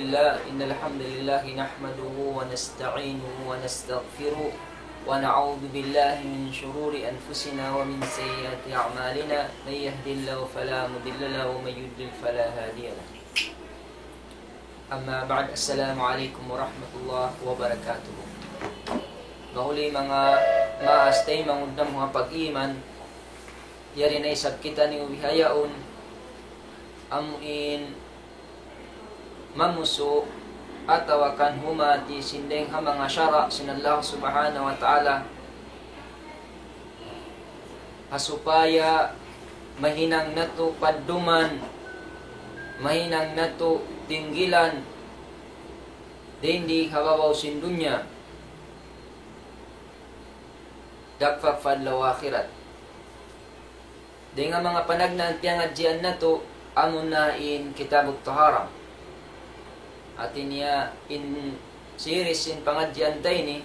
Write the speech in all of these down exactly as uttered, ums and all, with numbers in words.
الله. إن الحمد لله نحمده ونستعينه ونستغفره، ونعوذ بالله من شرور أنفسنا ومن سيئات أعمالنا. من يهد الله فلا مضل له، ومن يضلل فلا هادي له. أما بعد، السلام عليكم ورحمة الله وبركاته. Mahuli manga maas taymanghud namu' ha pag-iman, yari na isab kitaniyu bihaun, amu in mamusu' atawa kan humati sin dayng ha manga sara' sin Allah Subhanahu wa Ta'ala, ha supaya mahinang natu' padduman, mahinang natu' tinggilan, dindi ha babaw sin dunya, dagpak pa adlaw akhirat. Dayng ha manga panagnaan piyangadjian natu', amuna in Kitabut Tahara. Hati niya in series sin pangadjian ta ini,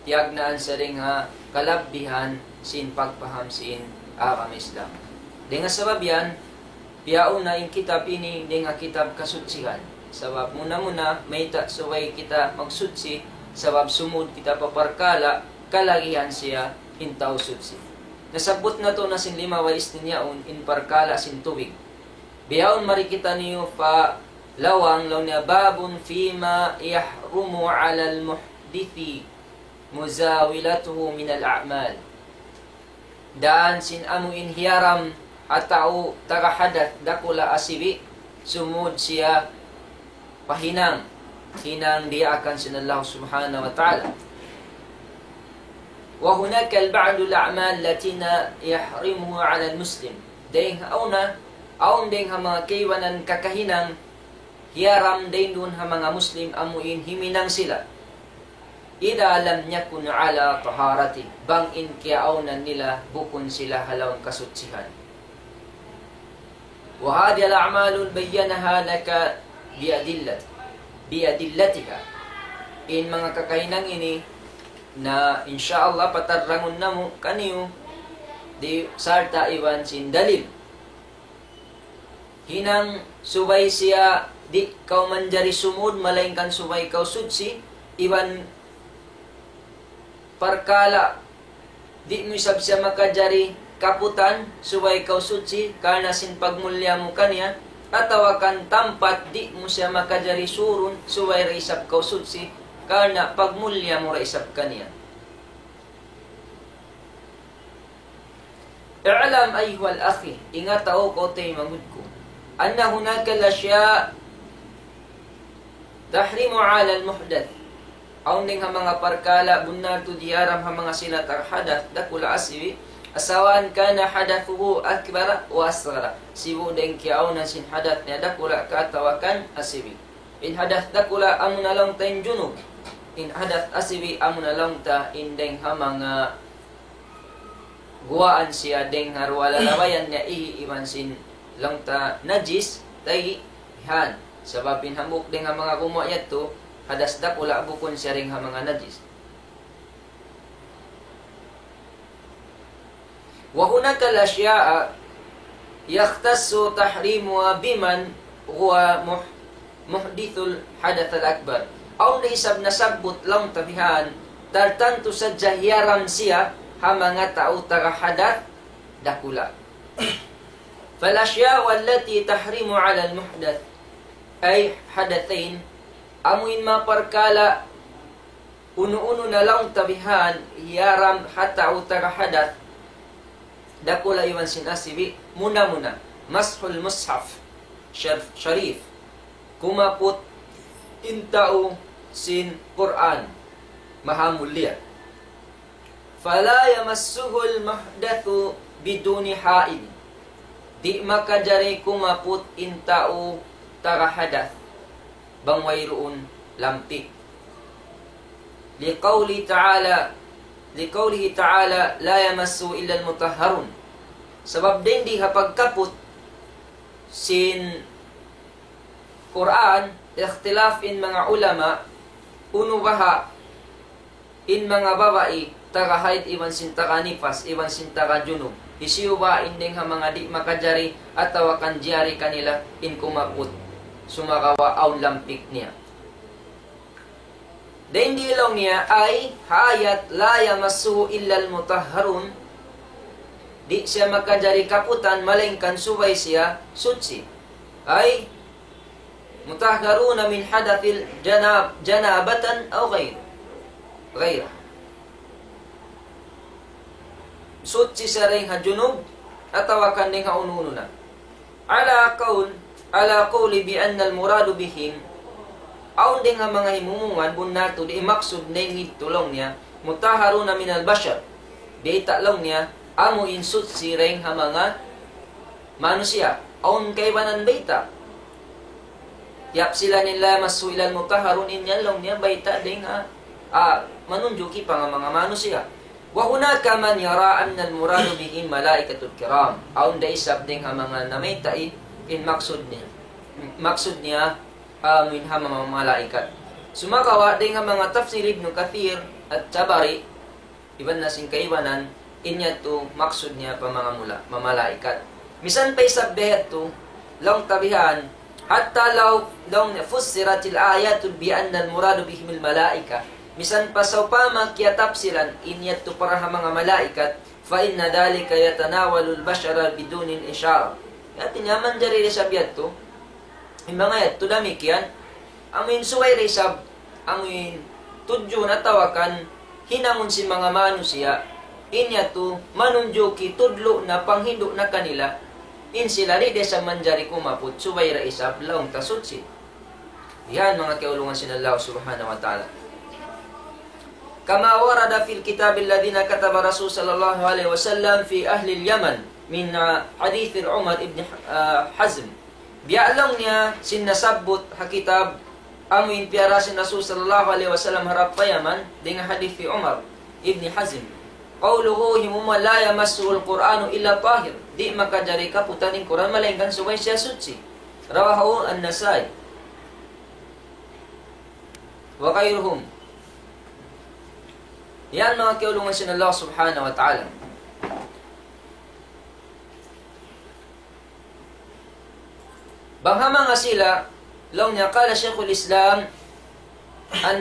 tiyagnaan sa dayng ha kalabbihan sin pagpaham sin agama Islam. Dayng ha sabab yan, piyauna in kitab ini dayng ha kitab kasutsihan. Sabab muna-muna, mayta' subay kita magsutsi, sabab sumud kita pa parkala', kalagihan siya in tau sutsi. Nasabbut natu' na sin limabay isnin yaun in parkala' sin tubig. Bihaun mari kitaniyu pa lawang, laung niya, باب فيما يحرم على المحدث مزاولته من الأعمال. Daan sin amu in hiyaram ha tau taga hadath dakula' asibi', sumud siya pa hinang, hinang diyaakan sin Allah Subhanahu wa Ta'ala. وهناك البعض الأعمال التي يحرمها على المسلم. Dayng ha awn, awn dayng ha manga kaibanan kakahinang, hiyaram dayn duun ha manga Muslim amu in himinang sila. إذا لم يكن على طهارة, bang in kiyaawnan nila bukun sila ha lawm kasutsihan. وهذه الأعمال بينها لك بأدلة، بأدلتها. In manga kakahinang ini na, insya Allah, patarrangun namu' kaniyu di sarta' iban sin dalil. Hinang subay siya di' kaw manjari sumud, malaingkan subay kaw sutsi, iban parkala' di' mu isab siya makajari kaputan, subay kaw sutsi, karna' sin pagmulliya mu kaniya, atawa kan tampat di' mu siya makajari surun, subay da isab kaw sutsi, karna' pagmulliya mu da isab kaniya. اعلم أيها الأخ, ingata, O kaw taymanghud ku, أن هناك الأشياء تحرم على المحدث. Awn dayng ha manga parkala' bunnal tuud hiyaram ha manga sila taga hadath dakula' asibi', سواء كان حدثه أكبر أو أصغر. Sibu' da in kiyaawnan sin hadath niya dakula' ka atawa kan asibi'. In hadath dakula' amuna laung ta in junub. In hadath asibi' amuna laung ta in dayng ha manga guwaan siya dayng ha duwa lalabayan niya ihi' iban sin laung ta najis, tayi', han. Sabab in hambuuk dayng ha manga gumuwa' yadtu, hadath dakula' bukun siya dayng ha manga najis. وهناك الأشياء يختص تحريمها بمن هو مح-، محدث الحدث الأكبر. Awn da isab nasabbut laung ta bihan, tartantu sadja hiyaram siya ha manga tau taga hadath dakula'. فالأشياء التي تحرم على المحدث، أي حدثين, amu in manga parkala' unu-unu na laung ta bihan hiyaram ha tau taga hadath dakula' iban sin asibi', muna-muna, مسح المصحف الشريف, kumaput in tau sin Qur'an mahamulliya. فلا يمسه المحدث بدون حائل. Di' makajari kumaput in tau taga hadath bang wayruun lampi'. لقوله تعالى، لقوله تعالى: لا يمسه إلا المطهرون. Sabab dindi ha pagkaput sin Qur'an, ikhtilaf in manga ulama, unu baha' in manga babai taga hayd iban sin taga nifas iban sin taga junub, hisiyu ba in dayng ha manga di' makajari atawa kan jari kanila in kumaput sumagawa' awn lampik niya. Dayn di laung niya, ay, ha ayat, لا يمسه إلا المطهرون. Di' siya makajari kaputan, malaingkan subay siya suchi. Ay, مطهرون من حدث الجناب-، جنابة أو غيره. غيره. Suchi siya dayn ha junub, atawa kan dayn ha unu-unu na. على قول، على قول بأن المراد بهم. Awn dayn ha manga himumungan, bunnal tuud, di' maksud dayn ha laung niya, مطهرون من البشر. Bayta' laung niya, amu in suchi dayn ha manga manusiya'. Awn kaibanan bayta'. Tiyapsilan in لا يمسه إلا المطهرون, in yan laung niya bayta' dayn ha, ah, manunjuki pa manga manusiya'. وهناك من يرى أن المراد به الملائكة الكرام. Awn da isab dayn ha manga namayta' in maksud niya. Maksud niya, ah, amu in ha manga malaikat. Sumagawa' dayn ha manga tafsir Ibnu Kathir at-Tabari, iban na sin kaibanan, in yadtu maksud niya pa manga mula-, mamalaikat. Misan pa isab biya' yadtu, laung ta bihan, حتى لو، لو فسرت الآيات بأن المراد بهم الملائكة. Misan pa sawpama kiyatapsilan, in yadtu para ha manga malaikat, فإن ذلك يتناول البشر بدون إشارة. Hati niya manjari da isab yadtu, in manga yadtu damikkiyan, amu in subay da isab, amu in tudju na tawakan, hinangun sin manga manusiya', in yadtu manunjuki tudlu' na panghindu' na kanila, in sila di' da isab manjari kumaput, subay da isab laung ta suchi. Yan manga kiyaulungan sin Allah Subhanahu wa Ta'ala. كما ورد في الكتاب الذي كتبه الرسول صلى الله عليه وسلم في أهل اليمن من حديث عمر بن، آه، حزم. Biya' laung niya sin nasabbut ha kitab amu in piyara sin Rasul sallallahu alayhi wasallam harap pa Yaman, dayn ha hadith hi Umar ibn Hazm. قوله, himuma, لا يمسه القرآن إلا طاهر. Di' makajari kaputan in Qur'an malaingkan subay siya suchi. رواه النسائي وغيرهم. Yan manga kiyaulungan sin Allah Subhanahu wa Ta'ala. Bang ha manga sila, laung niya, قال شيخ الإسلام عن،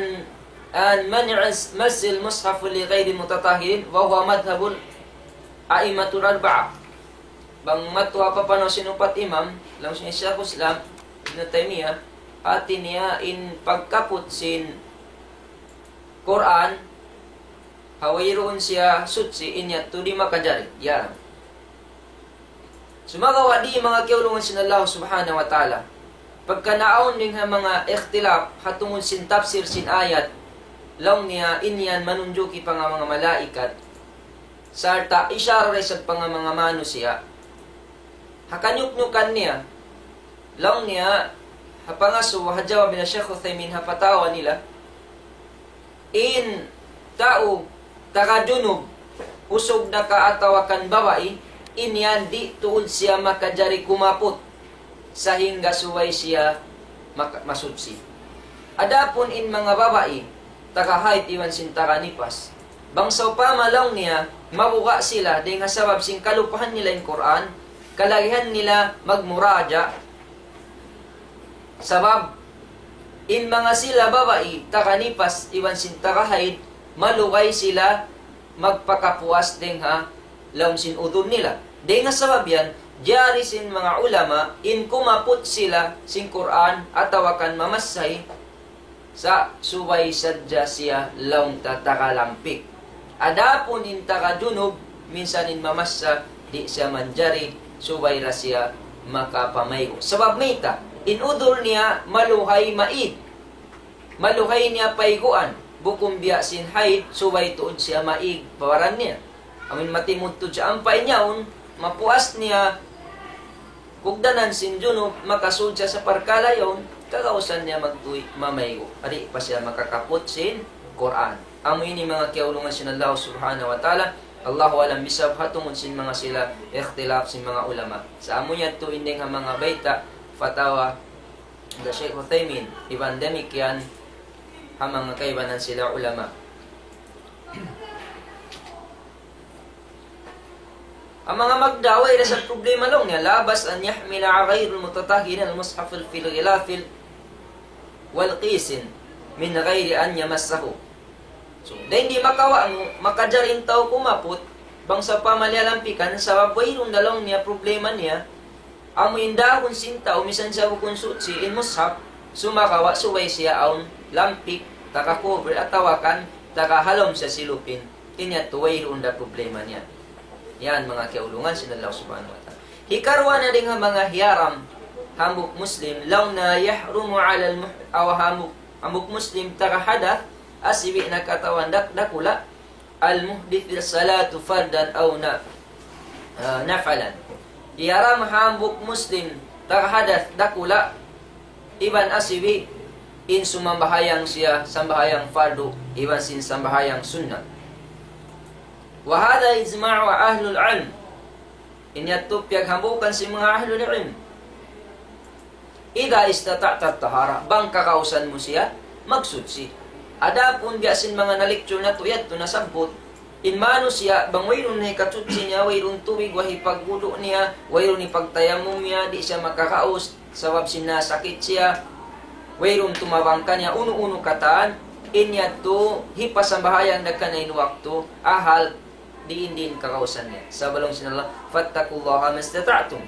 عن منع مس المصحف لغير متطهر وهو مذهب الأئمة الأربعة. Bang matuwa pa panaw sin upat imam, laung sin Shaykhul Islam Ibn Taymiyyah, hati niya in pagkaput sin Qur'an, ha wayruun siya suchi, in yadtu di' makajari. Yan. Sumagawa' di' manga kiyaulungan sin Allah Subhanahu wa Ta'ala. Pagka naawn dayn ha manga ikhtilaf, ha tungud sin tafsir sin ayat, laung niya in yan manunjuki pa manga malaikat, sarta' ishara da isab pa manga manusiya'. Ha kanyuknyukan niya, laung niya, ha pangasubu, ha jawab nila Shaykh Uthaymin ha fatawa nila, in tau taga junub, usug na ka atawa kan babai, in yan di' tuud siya makajari kumaput, sahingga subay siya maka-, masuchi. Adapun in manga babai, taga haid iban sin taga nipas, bang sawpama laung niya, mabuga' sila, dayn ha sabab sin kalupahan nila in Qur'an, kalagihan nila magmuraja', sabab, in manga sila babai, taga nipas, iban sin taga haid, malugay sila magpakapuas dayn ha lawm sin udhur nila. Dayn ha sabab yan, jari sin manga ulama, in kumaput sila sin Qur'an, atawa kan mamassa, sa' subay sadja siya laung ta taga lampik. Adapun in taga junub, minsan in mamassa, di' siya manjari, subay da siya makapamaygu'. Sabab mayta', in udhur niya maluhay maig. Maluhay niya payguan, bukun biya' sin haid, subay tuud siya maig pa baran niya. Amun matimud tuud siya ampa in yaun, mapuas niya, kugdanan sin junub, makasud siya sa parkala' yaun, kagausan niya magtuy mamaygu'. Di' pa siya makakaput sin Qur'an. Amu ini manga kiyaulungan sin Allah Subhanahu wa Ta'ala. Allahu a'lam bissawab ha tungud sin manga sila ikhtilaf sin manga ulama. Sa' amu yadtu in dayn ha manga bayta', fatawa, da Shaykh Uthaymin, iban damikkiyan ha manga kaibanan sila ulama. Amu in manga magda, way da isab problema laung niya, لا بأس أن يحمل غير المتطهر المصحف في الغلاف والكيس من غير أن يمسه. So, dayn di makawa' mu, makajari in tau kumaput, bang sawpama liyalampikan, sabab wayruun da laung niya problema niya, amu in dahun sin tau, misan siya bukun suchi, in mushaf, sumagawa' subay siya awn lampik, taga cover, atawa kan, taga halawm siya silupin. In yadtu wayruun da problema niya. Yan, manga kiyaulungan sin Allah Subhanahu wa Ta'ala. Hikaruwa na dayn ha manga hiyaram, hambuuk Muslim, laung niya يحرم على المح-, aw hambuuk, hambuuk Muslim, taga hadath, asibi' na katawan dak-, dakula', المحدث الصلاة فرضا أو ن-, ah, نفلا. Hiyaram hambuuk Muslim, taga hadath, dakula', iban asibi', in sumambahayang siya, sambahayang fardu, iban sin sambahayang sunnat. وهذا إجماع أهل العلم. In yadtu piyaghambuukan sin manga ahlul ilm. إذا استطعت الطهارة, bang kakausan mu siya magsuchi. Adapun biya' sin manga na-lecture natu' yadtu nasabbut, in manusiya' bang wayruun na hikasuchi niya, wayruun tubig, way hipagwudu' niya, wayruun hipagtayammum niya, di' siya makakaus, sabab sin nasakit siya, wayruun tumabang kaniya, unu-unu katan, in yadtu hipasambahayang da kaniya in waktu, ahal diin-diin kakausan niya. Sabab laung sin Allah, فاتقوا الله ما استطعتم.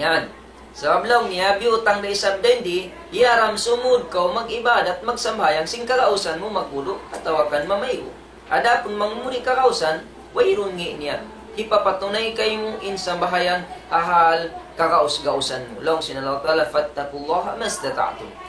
Yan. Sabab laung niya, biyutang da isab dayn di, hiyaram sumud kaw mag-ibadat, magsambahayang, sin kakausan mu magwudu', atawa kan mamaygu'. Adapun bang mu di' kakausan, wayruun ngi' niya. Hipapatunay kaymu in sambahayang ahal kakaus-kausan mu. Laung sin Allah Ta'ala, فاتقوا الله ما استطعتم.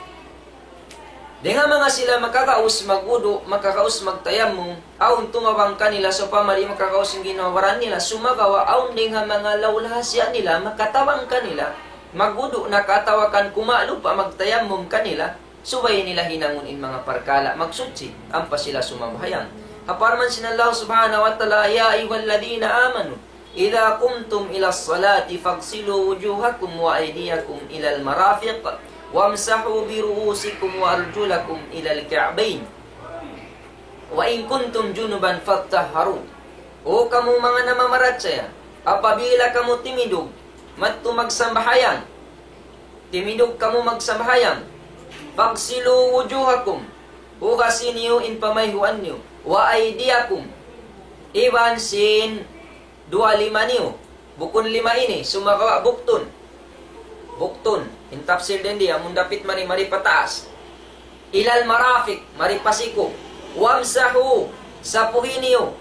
Dayn ha manga sila makakaus magwudu', makakaus magtayammum, awn tumabang kanila, sawpama di' makakaus in ginhawa-baran nila, sumagawa' awn dayn ha manga lawlahasiya nila, makatabang kanila, magwudu' na ka atawa kan kumalupa magtayammum kanila, subay nila hinangun in manga parkala' magsuchi, ampa sila sumambahayang. Ha parman sin Allah Subhanahu wa Ta'ala, يا أيها الذين آمنوا إذا قمتم إلى الصلاة فاغسلوا وجوهكم وأيديكم إلى المرافق وامسحوا برؤوسكم وأرجلكم إلى الكعبين وإن كنتم جنبا فاطهروا. O kamu manga namamarachaya, apabila kamu timindug, madtu magsambahayang, timindug kamu magsambahayang, فاغسلوا وجوهكم, hugasi niyu in pamayhuan niyu, وأيديكم, iban sin duwa lima niyu. Bukun lima ini, sumagawa' buktun. Buktun. In tafsir dayn di, amun dapit mari, mari pataas. إلى المرافق, mari pa siku. وامسحوا, sapuhi niyu.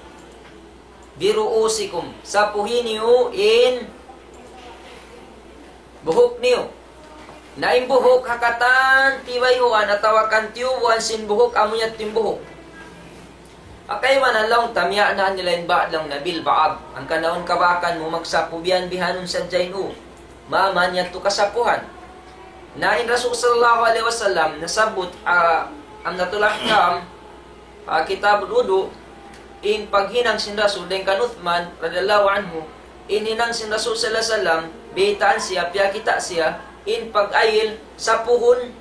برؤوسكم, sapuhi niyu in buhuk niyu. Na in buhuk ha katan tibayhuan atawa kan tiyubuan sin buhuk, amu yadtu in buhuk. Ha kaibanan laung ta, miyaanaan nila in ba'd laung na bil ba'd. Hangkan awn kabakan mu magsapu biyan bihanun sadja in u. Maman yadtu kasapuhan. Na in Rasul sallallahu alayhi wasallam nasabbut, ah, Umdatul Ahkam, ah, Kitabul Wudu', in paghinang sin Rasul dayn kan Uthman radiyallahu anhu, in hinang sin Rasul sallallahu alayhi wasallam, biyaytaan siya, piyakita' siya, in pag-ayil, sapuhun,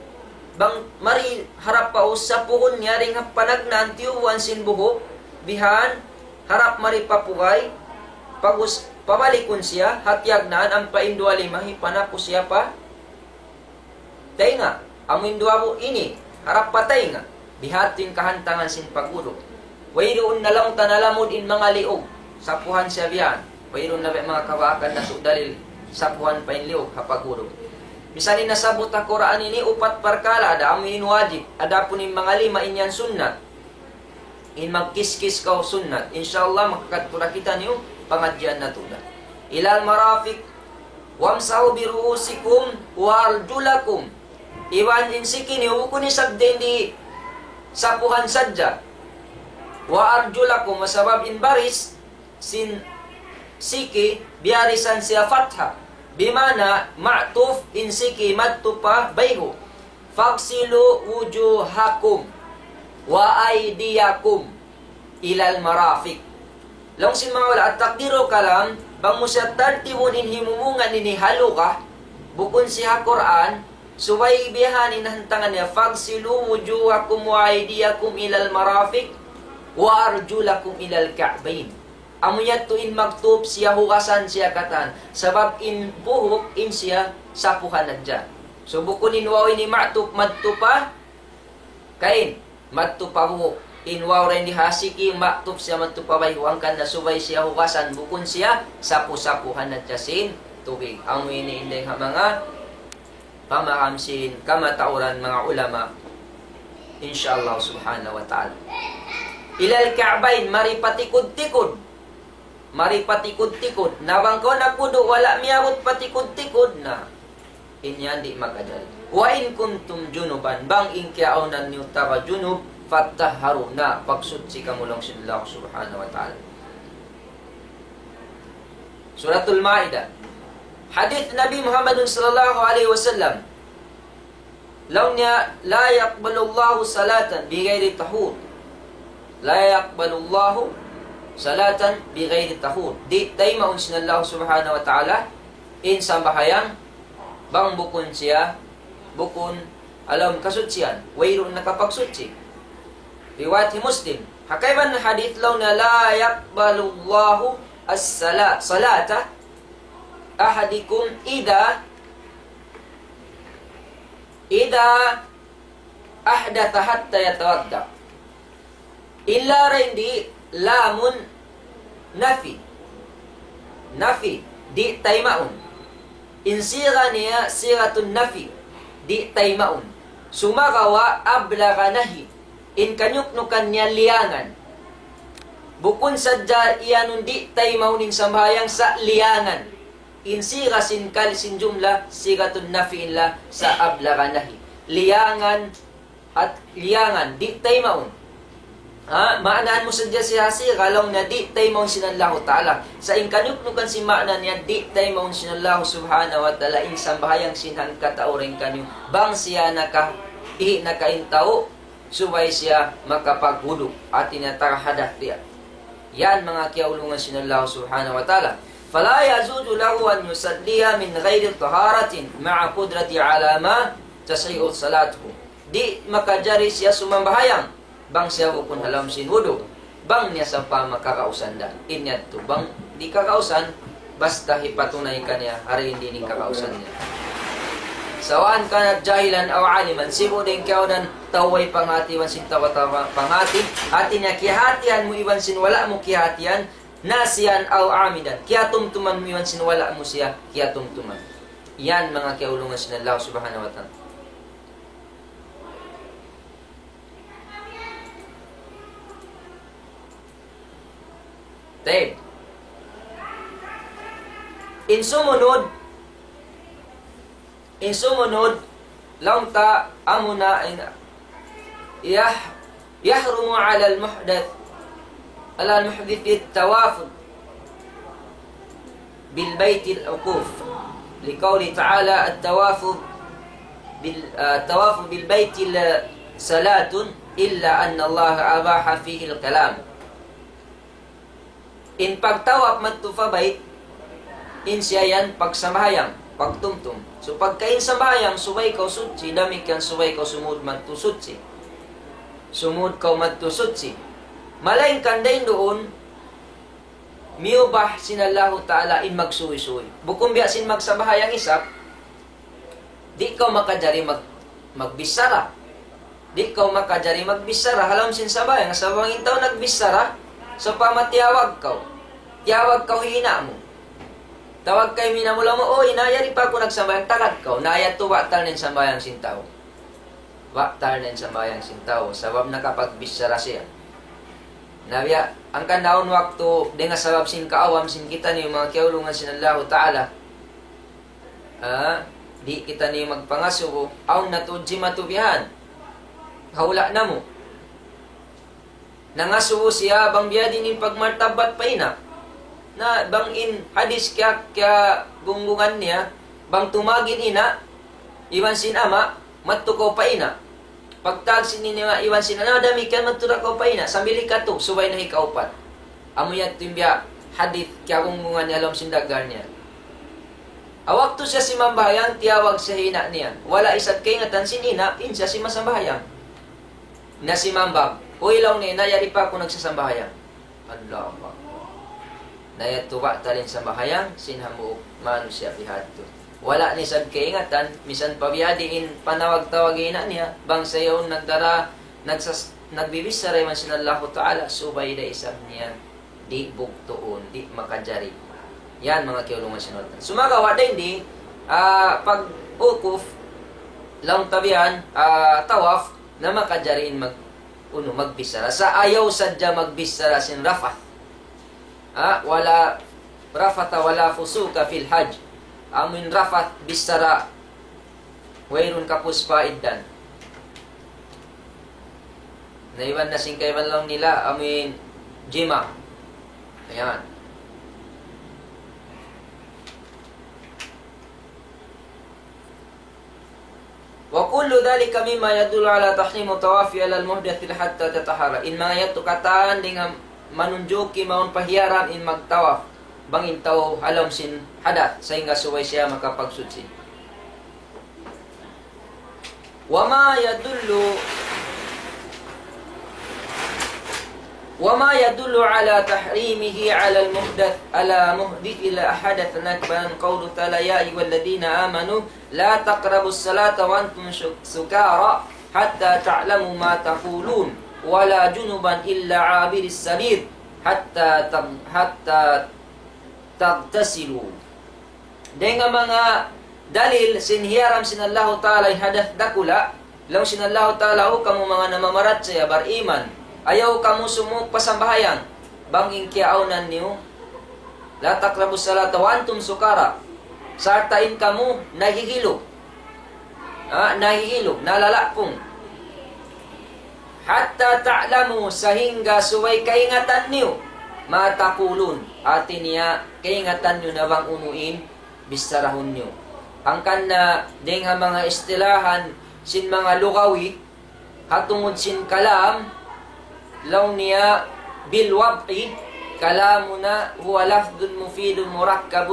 bang mari harap pa us, sapuhun niya dayn ha panagnaan tiyubuan sin buhuk, bihan, harap mari pa pugay, pag-us, pabalikun siya, ha tiyagnaan, ampa in duwa lima, hipanapu siya pa taynga, amu in duwa buhuk ini, harap pa taynga, bihadtu in kahantangan sin pagwudu'. Wayruun na laung ta nalamud in manga liug, sapuhan siya biyan. Wayruun na biya' manga kabakan natu' dalil, sapuhan pa in liug, ha pagwudu'. Misan in nasabbut ha Qur'an ini, upat parkala', ada amu in wajib, adapun in manga lima in yan sunnat. In magkiskis kaw sunnat. Insya Allah, makakadtu da kitaniyu pangadjian natu' da. إلى المرافق وامسحوا برؤوسكم وأرجلكم. Iban in siki niyu, bukun isab dayn di sapuhan sadja. وأرجلكم, sabab in baris sin siki, biyarisan siya fatha. Bimana, ma'tuf in siki madtu pa bayhu'. فاغسلوا وجوهكم وأيديكم إلى المرافق. Laung sin manga ulama, at-taqdirul kalam, bang mu siya tartibun in himumungan ini ha lugha, bukun siya ha Qur'an, subay bihan in hantangan niya, فاغسلوا وجوهكم وأيديكم إلى المرافق وأرجلكم إلى الكعبين. Amu yadtu in magtup siya hugasan siya katan. Sabab in buhuk in siya sapuhan hadja. So bukun in waw ini magtup madtu pa kain, madtu pa buhuk. In waw ra ini ha siki, magtup siya madtu pa bayhu, hangkan na subay siya hugasan, bukun siya sapu-sapuhan hadja sin tubig. Amu ini in dayng ha manga pamaham sin kamatauran manga ulama, insha Allah subhanahu wa ta'ala. Ilal ka'bayn, mari pa tikud-tikud. Mari pa tikud-tikud. Na bang kaw nagwudu', wala' miyabut pa tikud-tikud, na in yan di' makajari. Wa in kuntum junuban, bang in kiyaawnan niyu taga junub, fattahharu, na pagsuchi kamu laung sin Allah subhanahu wa ta'ala. Suratul Ma'idah. Hadith Nabi Muhammadun sallallahu alayhi wasallam. Laung niya, لا يقبل الله صلاة بغير طهور. لا يقبل الله صلاة بغير طهور. Di' taymaun sin Allah subhanahu wa ta'ala in sambahayang bang bukun siya, bukun ha lawm kasuchian, wayruun nakapagsuchi. Riwayat hi Muslim. Ha kaibanan hadith laung niya, لا يقبل الله الصلاة، صلاة أحدكم إذا، إذا أحدث حتى يتوضأ. In la ra in di' lamun nafi. Nafi, di' taymaun. In siga niya sigatun nafi, di' taymaun. Sumagawa' ablaga nahi. In kanyuknukan niya liyangan. Bukun sadja iyanun di' taymaun in sambahayang sa' liyangan. In siga sin kal sin jumla, sigatun nafi in la sa' ablaga nahi. Liyangan, at liyangan, di' taymaun. Ha, maanaan mu sadja siya siya, laung niya di' taymaun sin Allahu Ta'ala. Sa' in kanyuknukan sin maana niya, di' taymaun sin Allahu Subhanahu wa Ta'ala, in sambahayang sin hangkatau dayn kaniyu. Bang siya naka, ihi' na kain tau, subay siya makapagwudu', hati niya taga hadas siya. Yan manga kiyaulungan sin Allah Subhanahu wa Ta'ala. فلا يجوز له أن يصلي من غير طهارة مع قدرته على ما تصح صلاته. Di' makajari siya sumambahayang bang siya bukun ha lawm sin wudu'. Bang niya sawpama kakausan da. In yadtu bang di' kakausan, basta hipatunay kaniya, ha dayn di' in kakausan niya. سواء كان جاهلا أو عالما, sibu' da in kiyaawnan tau way panghati iban sin tau-tau panghati, hati niya kiyahatihan mu iban sin wala' mu kiyahatihan, ناسيا أو عامدا, kiyatumtuman mu iban sin wala' mu siya kiyatumtuman. Yan manga kiyaulungan sin Allah Subhanahu wa Ta'ala. Tayyib. In sumunud, in sumunud, laung ta amuna in يح-، يحرم على المحدث، على المحدث الطواف بالبيت الوقوف، لقوله تعالى: الطواف بال-، آه، الطواف بالبيت صلاة إلا أن الله أباح فيه الكلام. In pagtawaf madtu pa bayt, in siya yan pagsambahayang, pagtumtum. So pagka in sambahayang, subay kaw suchi, damikkiyan subay kaw sumud madtu suchi. Sumud kaw madtu suchi. Malaingkan dayn duun, miyubah sin Allahu Ta'ala in magsuy-suy. Bukun biya' sin magsambahayang isab, di' kaw makajari mag-, magbichara. Di' kaw makajari magbichara ha lawm sin sambahayang. Sabab in tau nagbichara, sawpama tiyawag kaw. Tiyawag kaw hi ina' mu. Tawag kaw hi ina' mu, laung mu, "O ina', yari pa aku nagsambahayang," tagad kaw. Na yadtu batal na in sambahayang sin tau. Batal na in sambahayang sin tau. Sabab nakapagbichara siya. Na biya', hangkan awn waktu, dayn ha sabab sin kaawam sin kitaniyu manga kiyaulungan sin Allahu Ta'ala. Ah, di' kitaniyu magpangasubu, awn na tuud jimatu bihan. Ha hula' namu'. Nangasubu siya bang biyadiin in pagmartabat pa ina'. Na bang in hadis kiya-, kiyagunggungan niya, bang tumagin ina', iban sin ama', madtu kaw pa ina'. Pagtag sin ina' iban sin ama', damikkiyan madtu da kaw pa ina', sambil hikatu, subay na hikaupat. Amu yadtu in biya' hadith kiyagunggungan niya ha lawm sin dagar niya. Ha waktu siya simambahayang, tiyawag siya hi ina' niya. Wala' isab kaingatan sin ina', in siya simasambahayang. Na simambag, "Uy," laung niya, "ina', yari pa aku nagsasambahayang." Allahu Akbar. Na yadtu batal in sambahayang sin hambuuk manusiya' bihadtu. Wala' niya isab kaingatan, misan pa biya' diin in panawag-tawag ina' niya, bang siya yaun nagdara, nagsas-, nagbibichara iban sin Allahu Ta'ala, subay da isab niya di' bugtuun, di' makajari. Yan, manga kiyaulungan sin Allah. Sumagawa' dayn di, ah, pag-wukuf, laung ta biya' yan, ah, tawaf, na makajari in mag-, unu, magbichara. Sa' ayaw sadja magbichara sin rafath. Ha? ولا رفث ولا فسوق في الحج. Amu in rafath, bichara wayruun kapus-paiddan. Na iban na sin kaibanan laung nila, amu in jima'. Ayan. وكل ذلك مما يدل على تحريم الطواف على المحدث حتى يتطهر. In manga yadtu katan dayn ha manunjuki mawn pa hiyaram in magtawaf bang in tau ha lawm sin hadath, sahingga subay siya makapagsuchi. وما يدل، وما يدل على تحريمه على المحدث، على محدث حدثا أكبر، قوله تعالى: يا أيها الذين آمنوا لا تقربوا الصلاة وأنتم سكارى حتى تعلموا ما تقولون ولا جنبا إلا عابري سبيل حتى تغ-، حتى تغتسلوا. Dayn ha manga dalil sin hiyaram sin Allahu Ta'ala in hadath dakula', laung sin Allahu Ta'ala, "O kamu manga namamarachaya bariman, ayaw kamu sumuuk pa sambahayang, bang in kiyaawnan niyu, لا تقربوا الصلاة وأنتم سكارى, sarta' in kamu nahihilu." Ha, nahihilu, nalalapung. حتى تعلموا, sahingga subay kaingatan niyu, ما تقولون, hati niya, kaingatan niyu na bang unu in bichara niyu. Hangkan na dayn ha manga istilahan sin manga lugawi, ha tungud sin kalam, laung niya بالوضع, كلامنا هو لفظ مفيد مركب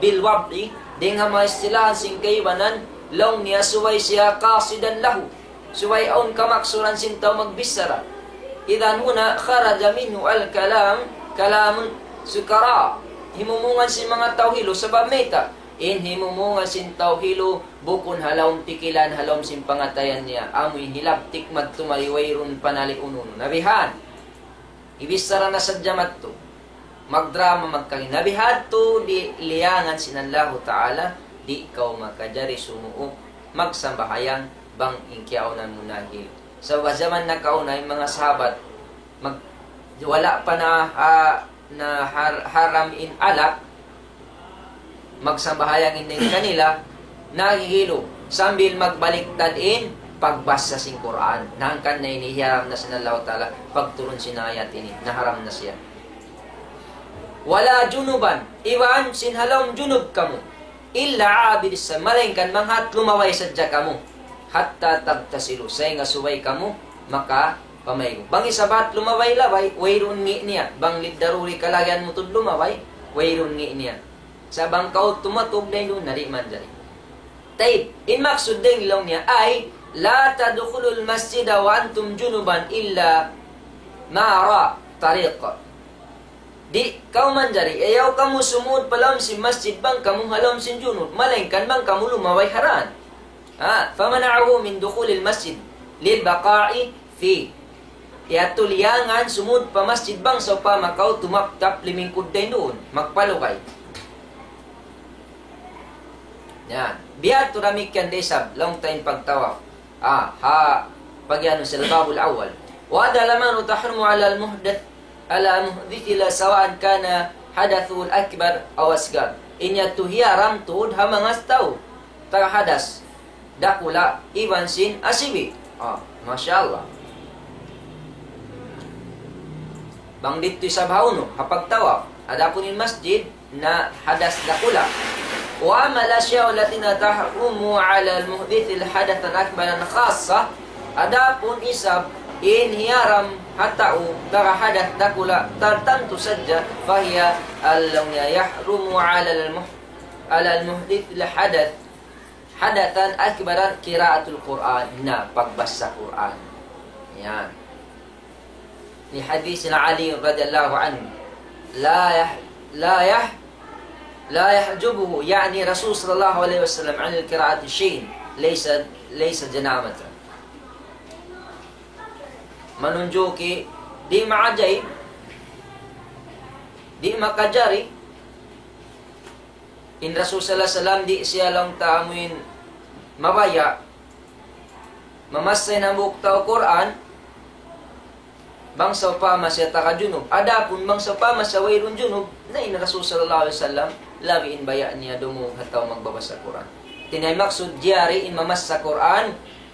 بالوضع, dayn ha manga istilahan sin kaibanan, laung niya subay siya قاصدا له, subay awn kamaksuran sin tau magbichara. إذن هنا خرج منه الكلام كلام السكارى. Himumungan sin manga tau hilu, sabab mayta'? In himumungan sin tau hilu, bukun ha lawm pikilan, ha lawm sin pangatayan niya. Amu in hilabtik madtu mari wayruun panali' unu-unu. Na bihan, ibichara na sadja madtu. Magdrama magkagi. Na bihadtu di' liyangan sin Allahu Ta'ala, di' kaw makajari sumuuk magsambahayang bang in kiyaawnan mu nahihilu. Sabab jaman nakauna in manga sahabat, mag-, wala' pa na, ah, na har-, haram in alak, magsambahayang in dayn kanila, nahihilu, sambil magbaliktad in pagbasa sin Qur'an. Na hangkan na ini hiyaram na sin Allahu Ta'ala, pagturun sin ayat ini, naharam na siya. ولا جنبا, iban sin ha lawm junub kamu. إلا عابري سبيل, malaingkan manghat lumabay sadja kamu. حتى تغتسلوا, sahingga subay kamu makapamaygu'. Bang isab hat lumabay-labay, wayruun ngi' niya. Bang للضرورة kalagihan mu tuud lumabay, wayruun ngi' niya. Sa' bang kaw tumatug dayn duun, na di' manjari. Tayyib, in maksud dayn laung niya, أي لا تدخلوا المسجد وأنتم جنبا إلا مار طريق. Di' kaw manjari, ayaw kamu sumud pa lawm sin masjid bang kamu ha lawm sin junub, malaingkan bang kamu lumabay ha dān. Ha, فمنعه من دخول المسجد للبقاء فيه. Yadtu liyangan sumud pa masjid bang sawpama kaw tumaptap limingkud dayn duun, magpalugay. Yan. Biya' tu damikkiyan da isab, laung ta in pagtawaf. Ah, ha, pag-anu sila, الباب الأول. وهذا المنع تحرم على المحدث، على محدث سواء كان حدثه أكبر أو أصغر. In yadtu hiyaram tuud ha manga tau taga hadas dakula' iban sin asibi'. Ah, masha Allah. Bang didtu isab ha unu, ha pagtawaf. Adapun in masjid, na hadas dakula'. وأما الأشياء التي تحرم على المحدث حدثا أكبر خاصة, adapun isab in hiyaram ha tau taga hadas dakula' tartantu sadja, فهي, laung niya, يحرم على المح-، على المحدث الحدث حدثا أكبر قراءة القرآن, na pagbasa Qur'an. Yan. لحديث علي رضي الله عنه، لا يح-، لا يح-، لا يحجبه، يعني رسول صلى الله عليه وسلم، عن القراءة شيء ليس، ليس جنابة. Manunjuki, di' maajaib, di' makajari, in Rasul sallallahu alayhi wasallam di' siya laung ta amuin mabaya', mamassa in hambuuk tau Qur'an, bang sawpama siya taga junub. Adapun bang sawpama siya wayruun junub, na in Rasul sallallahu alayhi wasallam, labi in baya' niya dumungug ha tau magbabasa Qur'an. Hati niya maksud jari in mamassa Qur'an,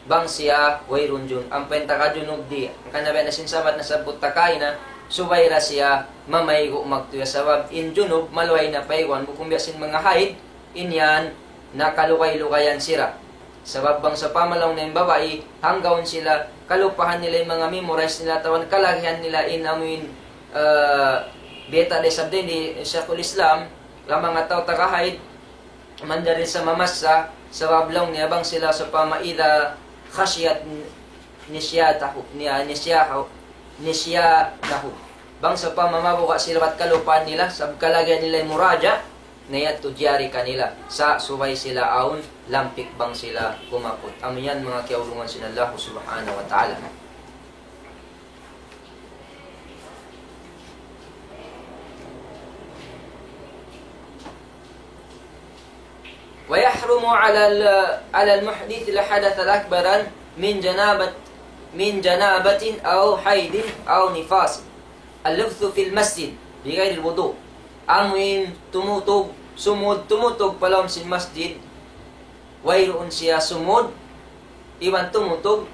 bang siya wayruun junub. Ampa in taga junub di'. Hangkan na biya' na sin sabat nasabbut ta kaina, subay da siya mamaygu' magtuy sabab in junub, maluhay na payguan, bukun biya' sin manga haid, in yan, nakalugay-lugayan sila. Sabab bang sawpama laung niya in babai, hanggaun sila, kalupahan nila in manga memorize nila, atawa kalagihan nila in amuin, ah, beta de sabda ni Shaykhul Islam, lamang atawa taga haid, manjari sa mamassa, sabab laung niya bang sila sawpama إذا خشيت نسيته، ni-, نسياه-، نسيانه. Bang sawpama mabuga' sila bat kalupahan nila, sabab kalagihan nila muraja', na yadtu jari kanila, sa' subay sila awn lampik bang sila kumaput. Amu yan manga kiyaulungan sin Allah subhanahu wa ta'ala. ويحرم على ال-، على المحدث الحدث الأكبر من جنابة، من جنابة أو حيض أو نفاس اللبث في المسجد بغير الوضوء. Amuin tumutug, sumud tumutug pa lawm sin masjid, wayruun siya sumud, iban tumutug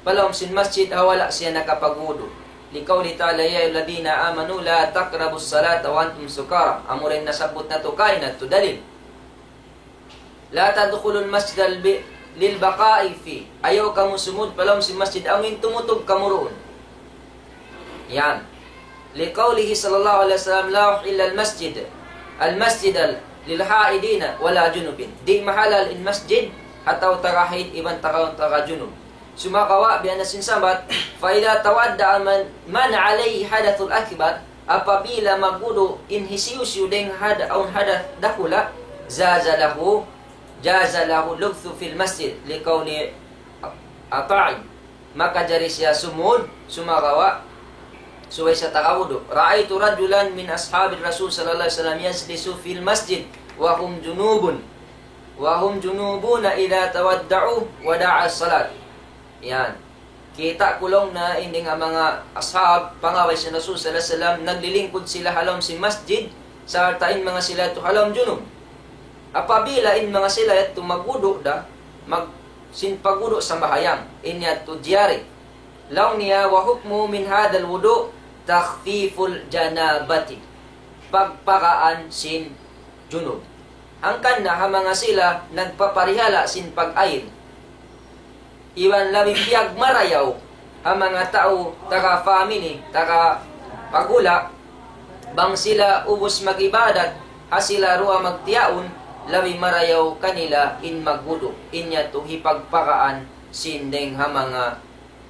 pa lawm sin masjid ha wala' siya nakapagwudu'. لقوله تعالى: يا أيها الذين آمنوا لا تقربوا الصلاة وأنتم سكارى. Amura in nasabbut natu' kaina yadtu dalil. لا تدخلوا المسجد الب-، للبقاء فيه. Ayaw kamu sumud pa lawm sin masjid amuin tumutug kamu duun. Yan. لقوله صلى الله عليه وسلم: لا أحل المسجد، المسجد لحائض ولا جنب. Di' mahalal in masjid ha tau taga haid iban tau taga junub. Sumagawa' biya' na sin sabat, فإذا توضأ من، من عليه حدث أكبر, apabila magwudu' in hisiyu-siyu dayn ha had-, awn hadath dakula', جاز له، جاز له اللبث في المسجد، لقول عطاء. Makajari siya sumud, sumagawa', subay siya taga wudu'. رأيت رجلا من أصحاب الرسول صلى الله عليه وسلم يجلس في المسجد وهم جنوب، وهم جنوبون إذا توضأوا ودعا الصلاة. Yan. Kita' ku laung niya in dayn ha manga ashab, pangabay sin Rasul sallallahu alayhi wasallam, naglilingkud sila ha lawm sin masjid, sarta' in manga sila yadtu ha lawm junub. Apabila in manga sila yadtu magwudu' da, mag-, sin pagwudu' sambahayang, in yadtu jari. Laung niya, وحكمه من هذا الوضوء تخفيف الجنابة. Pagpagaan sin junub. Hangkan na ha manga sila nagpaparihala' sin pag-ail. Iban labi piyagmarayaw ha manga tau taga family, taga pagula', bang sila ubus mag-ibadat, ha sila duwa magtiyaun, labi marayaw kanila in magwudu', in yadtu hipagpagaan sin dayn ha manga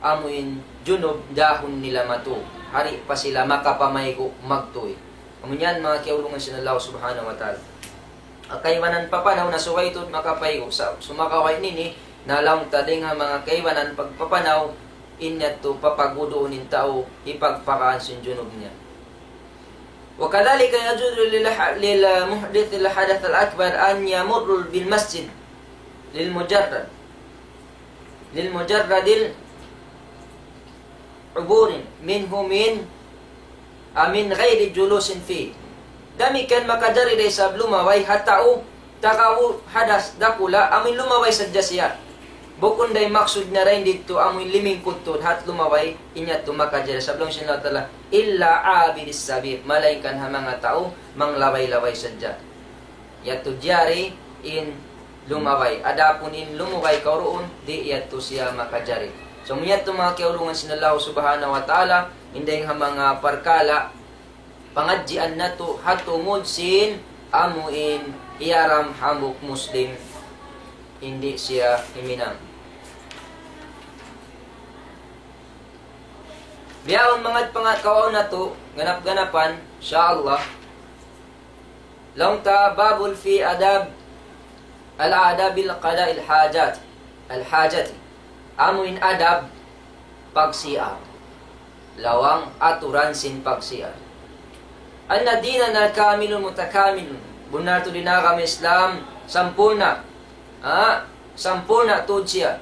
amuin junub dahun nila matu. Di' pa sila makapamaygu' magtuy. Amu yan manga kiyaulungan sin Allah subhanahu wa ta'ala. Kaibanan papanaw na subay tuud makapaygu'. Sa-, sumagawa' ini, na laung ta dayn ha manga kaibanan pagpapanaw, in yadtu papagwuduun in tau, hipagpagaan sin junub niya. وكذلك يجوز للح-، للمحدث الحدث الأكبر أن يمر بالمسجد للمجرد، للمجرد العبور منه من، من غير جلوس فيه. Damikkiyan makajari da isab lumabay ha tau taga hadas dakula' amuin lumabay sadja siya. Bukun da in maksud niya dayn didtu amuin limingkud tuud hat lumabay, in yadtu makajari. Sabab laung sin Allah Ta'ala, إلا عابري سبيل, malaingkan ha manga tau manglabay-labay sadja. Yadtu jari in lumabay. Adapun in lumabay kaw duun, di' yadtu siya makajari. So, amu yadtu manga kiyaulungan sin Allah subhanahu wa ta'ala, in dayn ha manga parkala' pangadjian natu' ha tungud sin amuin hiyaram hambuuk Muslim, di' siya huminang. Bihaun manga pangatawaun natu', ganap-ganapan, insha Allah. Laung ta babun fi adab, al-adabil qada'il hajat, al-hajati. Amu in adab pag-C R. Lawang aturan sin pag-C R. Anna dinana kamilun mutakamilun. Bunnal tuud in agama Islam sampurna'. Ha? Sampurna' tuud siya.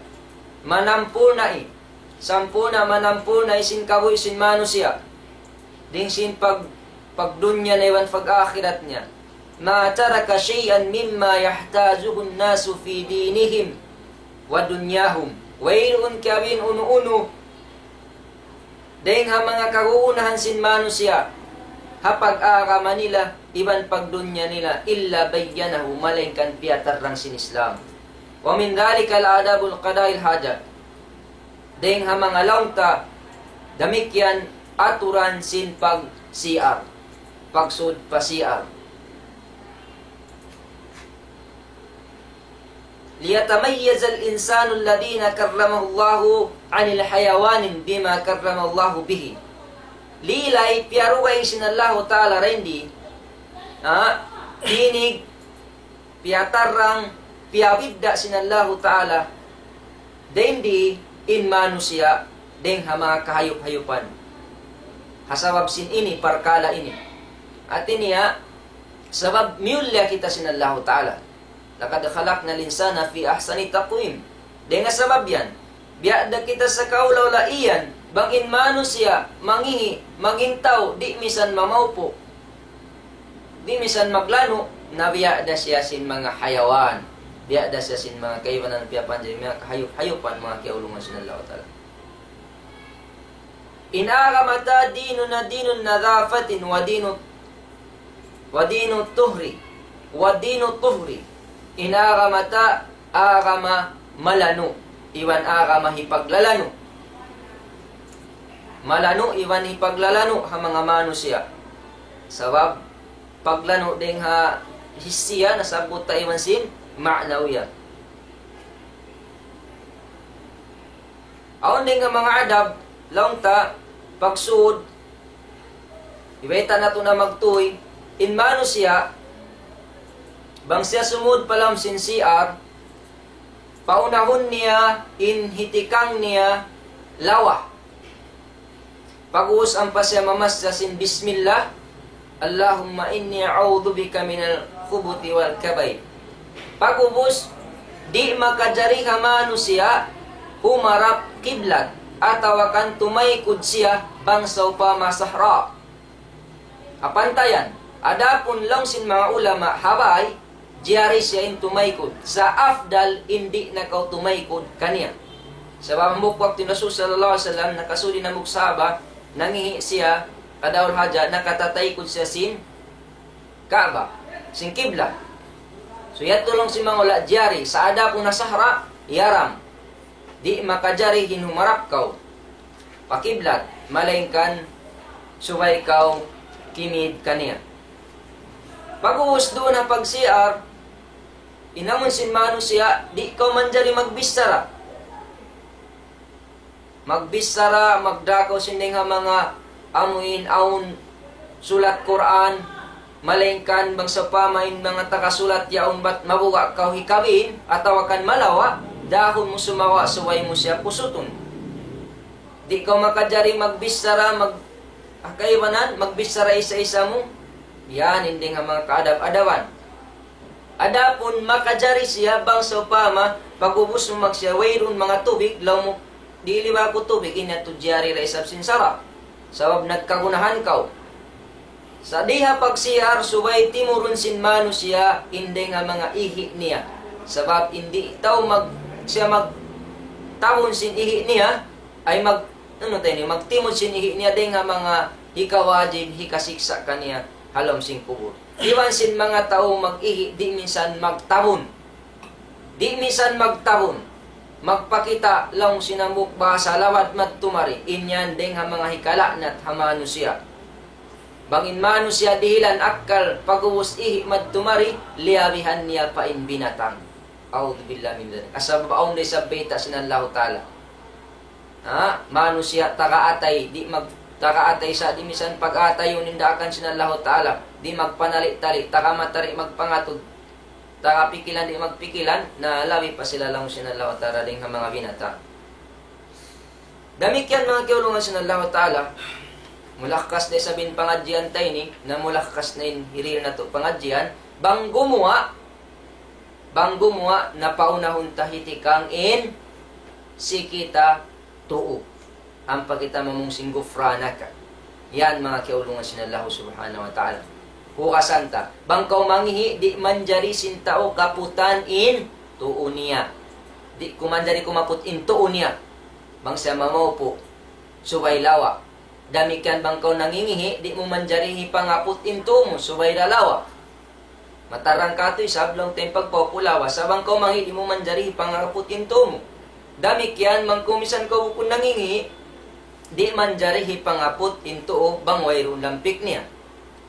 Manampurna' i. Sampurna', manampurna' i sin kabuhi' sin manusiya'. Dayn sin pag-, pagdunya niya iban pag-akhirat niya. Ma taraka shay'an mimma yahtajuhun nasu fi dinihim wa dunyahum. Wayruun kiyabin unu-unu dayn ha manga kagunahan sin manusiya', ha pag-agama nila, iban pagdunya nila, illa bayyanahu, malaingkan piyatarrang sin Islam. Wa min dhalika al-adabul qada'il hajat. Dayn ha manga laung ta, damikkiyan aturan sin pag-C R, pagsud pa C R. ليتميز الإنسان الذين كرمه الله عن الحيوان بما كرم الله به. Lilay piyaruway sin Allahu Ta'ala dayn di, ha, tinig, piyatarrang, piyabidda' sin Allahu Ta'ala dayn di in manusiya' dayn ha manga kahayup-hayupan. Ha sabab sin ini, parkala' ini. Hati niya, sabab miyulliya kita sin Allahu Ta'ala. لقد خلقنا الإنسان في أحسن تقويم. Dayn ha sabab yan, biya' da kita sa kaula-ula iyan, bang in manusiya' mangihi', maging tau, di' misan mamaupu', di' misan maglanu', na biya' da siya sin manga hayawan. Biya' da siya sin manga kaibanan piyapanjari, manga kahayup-hayupan, manga kiyaulungan sin Allahu Ta'ala. In agama ta dinuna dinun nadhafatin wa dinu, wa dinu tuhri, wa dinu tuhri. In agama ta agama malanu', iban agama hipaglalanu'. Malanu' iban hipaglalanu' ha manga manusiya'. Sabab paglanu' dayn ha hissiya nasabbut ta iban sin ma'nawiya. Awn dayn ha manga adab, laung ta, pagsud, ibayta' natu' na magtuy, in manusiya', bang siya sumud pa lawm sin C R, paunahun niya in hitikang niya lawa. Pag'ubus ampa siya mamassa sin bismillah, اللهم إني أعوذ بك من الخبث والخبائث. Pag'ubus, di' makajari ha manusiya' humarap kiblat, atawa kan tumaykud siya bang sawpama sahra. Apantayan, adapun laung sin manga ulama ha bay, jari siya in tumaykud. Sa' afdal in di' na kaw tumaykud kaniya. Sabab hambuuk waktu in Rasul sallallahu alayhi wasallam nakasud in hambuuk sahaba, nangihi' siya, qada'ul hajat, nakatataykud siya sin Kaaba, sin kiblat. So, yadtu laung sin manga ula' jari, sa' adapun ha sahra, haram. Di' makajari in humarap kaw pa kiblat, malaingkan subay kaw kimid kaniya. Pag'ubus duun ha pag-C R, in amun sin manusiya', di' kaw manjari magbichara. Magbichara, magdakaw sin dayn ha manga amuin awn sulat Qur'an, malaingkan bang sawpama in manga takasulat yaun bat mabuga' kaw hikabin, atawa kan malawa', dahun mu sumawa' subay mu siya pusutun. Di' kaw makajari magbichara, mag-, ha kaibanan, magbichara isa-isa mu. Yan in dayn ha manga kaadab-adaban. Adapun makajari siya bang sawpama, pag'ubus mu magsiya wayruun manga tubig, laung mu, di' liba aku tubig, in yadtu jari da isab sin sara'. Sabab nagkagunahan kaw. Sa' di ha pag-C R subay timurun sin manusiya' in dayn ha manga ihi' niya. Sabab in di' tau mag-, siya magtabun sin ihi' niya, ay mag-, unu ta ini, magtimud sin ihi' niya dayn ha manga hikawajib, hikasiksa' kaniya ha lawm sin kubul. Iban sin manga tau mag-ihi', di' minsan magtabun. Di' minsan magtabun. Magpakita' laung sin hambuuk bahasa lawat madtu mari. In yan dayn ha manga hikala'nat ha manusiya'. Bang in manusiya' dihilan akkal, pag'ubus ihi' madtu mari, liyabihan niya pa in binatang. A'udhu billahi min dhalik. Asal awn da isab bayta' sin Allahu Ta'ala. Ha? Manusiya' taga atay, di' mag-, Taga atay sa di' misan pag-atayun in daakan sin Allahu Ta'ala. Di' magpanali-tali, taga mata di' magpangatud, taga pikilan di' magpikilan, na labi pa sila laung sin Allahu Ta'ala dayn ha manga binatang. Damikkiyan manga kiyaulungan sin Allahu Ta'ala, mulakhas da isab in pangadjian ta ini, na mulakhas na in hirihil natu' pangadjian, bang gumuwa', bang gumuwa', na paunahun ta hitikang in siki ta tuu. Ampa kita mamung sin ghufranaka. Yan manga kiyaulungan sin Allahu Subhanahu wa Ta'ala. Hugasan ta. Bang kaw mangihi', di' manjari sin tau kaputan in tuu niya. Di' ku manjari kumaput in tuu niya. Bang siya mamaupu', subay lawa'. Damikkiyan bang kaw nangingihi', di' mu manjari hipangaput in tuu mu, subay da lawa'. Matarang katu' isab laung ta in pagpaupu' lawa', sa' bang kaw mangihi' di' mu manjari hipangaput in tuu mu. Damikkiyan bang kaw misan kaw bukun nangingihi', di' manjari hipangaput in tuu bang wayruun lampik niya.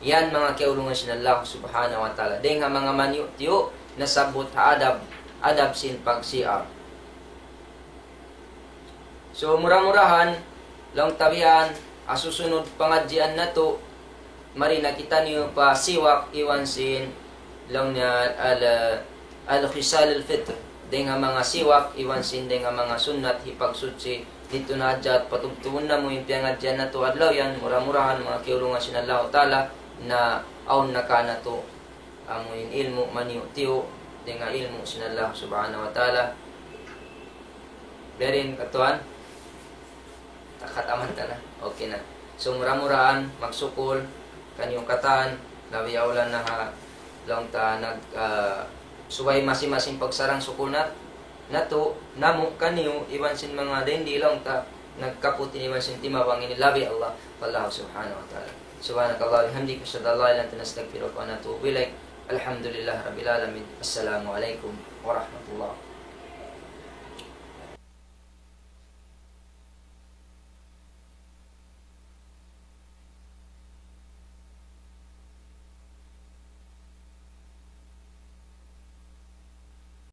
Yan manga kiyaulungan sin Allah Subhanahu wa Ta'ala. Dayn ha manga maniyu'-tiyu' nasabbut ha adab, adab sin pag-C R. So, mura-murahan, laung ta bihan, ha susunod pangadjian natu', mari na kitaniyu pa siwak iban sin, laung niya al-, al-khisal al-fitr. Dayn ha manga siwak iban sin dayn ha manga sunnat hipagsuchi, didtu na hadja patubtubun namu' in piyangadjian natu' adlaw yan, mura-murahan, manga kiyaulungan sin Allahu Ta'ala, na awn na kanatu' amu in ilmu' maniyu'-tiyu', dayn ha ilmu' sin Allah Subhanahu wa Ta'ala. Biya' diin katuan? Takat aman ta na. Okay na. So, mura-murahan, magsukul kaniyu katan, labi awla na ha, laung ta nag-, ah, subay masi-masi in pagsarang-sukul na, natu', namu', kaniyu, iban sin manga dayn di laung ta, nagkaput in iban sin timabang ini labi Allah, Allah Subhanahu wa Ta'ala. سبحانك اللهم وبحمدك، أشهد أن لا إله إلا أنت، نستغفرك ونتوب إليك. الحمد لله رب العالمين. السلام عليكم ورحمة الله.